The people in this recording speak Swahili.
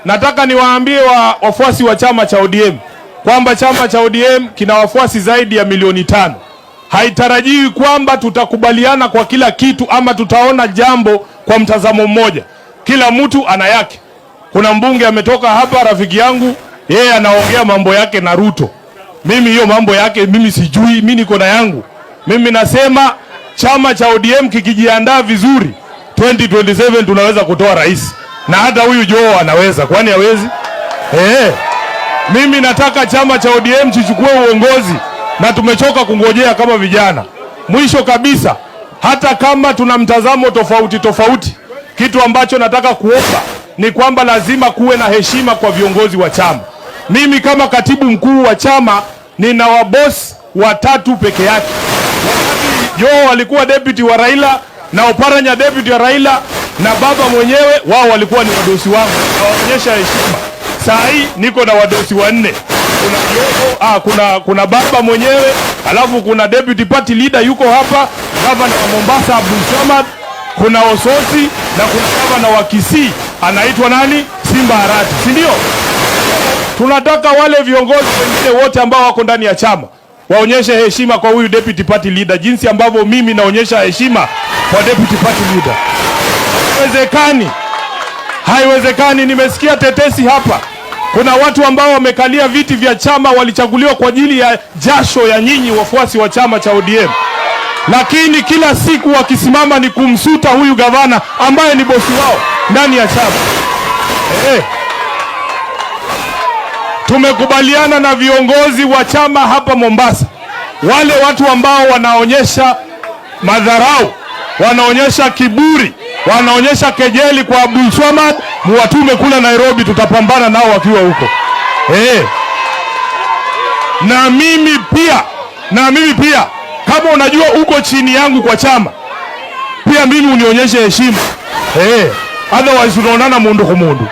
Nataka niwaambie wafuasi wa chama cha ODM kwamba chama cha ODM kina wafuasi zaidi ya milioni 5. Haitarajiwi kwamba tutakubaliana kwa kila kitu ama tutaona jambo kwa mtazamo mmoja. Kila mtu ana yake. Kuna mbunge ametoka hapa, rafiki yangu, yeye anaongea mambo yake na Ruto. Mimi hiyo mambo yake mimi sijui, mimi niko na yangu. Mimi nasema chama cha ODM kikijiandaa vizuri, 2027 tunaweza kutoa rais, na hata huyu Joho anaweza, kwani hawezi? Mimi nataka chama cha ODM kichukue uongozi na tumechoka kungojea kama vijana. Mwisho kabisa, hata kama tuna mtazamo tofauti tofauti, kitu ambacho nataka kuomba ni kwamba lazima kuwe na heshima kwa viongozi wa chama. Mimi kama katibu mkuu wa chama nina wabosi watatu peke yake. Wakati Joho alikuwa deputy wa Raila na Oparanya deputy wa Raila na baba mwenyewe, wao walikuwa ni wadosi wangu, nawaonyesha heshima. Saa hii niko na wadosi wanne. Kuna Joho, kuna baba mwenyewe, alafu kuna deputy party leader yuko hapa, gavana wa Mombasa Abdul Samad, kuna Osotsi na kuna gavana wa Kisii anaitwa nani? Simba Arati, si ndio? Tunataka wale viongozi wengine wote ambao wako ndani ya chama waonyeshe heshima kwa huyu deputy party leader, jinsi ambavyo mimi naonyesha heshima kwa deputy party leader. Haiwezekani, haiwezekani. Nimesikia tetesi hapa, kuna watu ambao wamekalia viti vya chama walichaguliwa kwa ajili ya jasho ya nyinyi wafuasi wa chama cha ODM, lakini kila siku wakisimama ni kumsuta huyu gavana ambaye ni bosi wao ndani ya chama. Tumekubaliana na viongozi wa chama hapa Mombasa, wale watu ambao wanaonyesha madharau, wanaonyesha kiburi, wanaonyesha kejeli kwa Abdul Swamad, muwatume kule Nairobi, tutapambana nao wakiwa huko. Na mimi pia kama unajua uko chini yangu kwa chama, pia mimi unionyeshe heshima. Otherwise tunaonana mundu kwa mundu.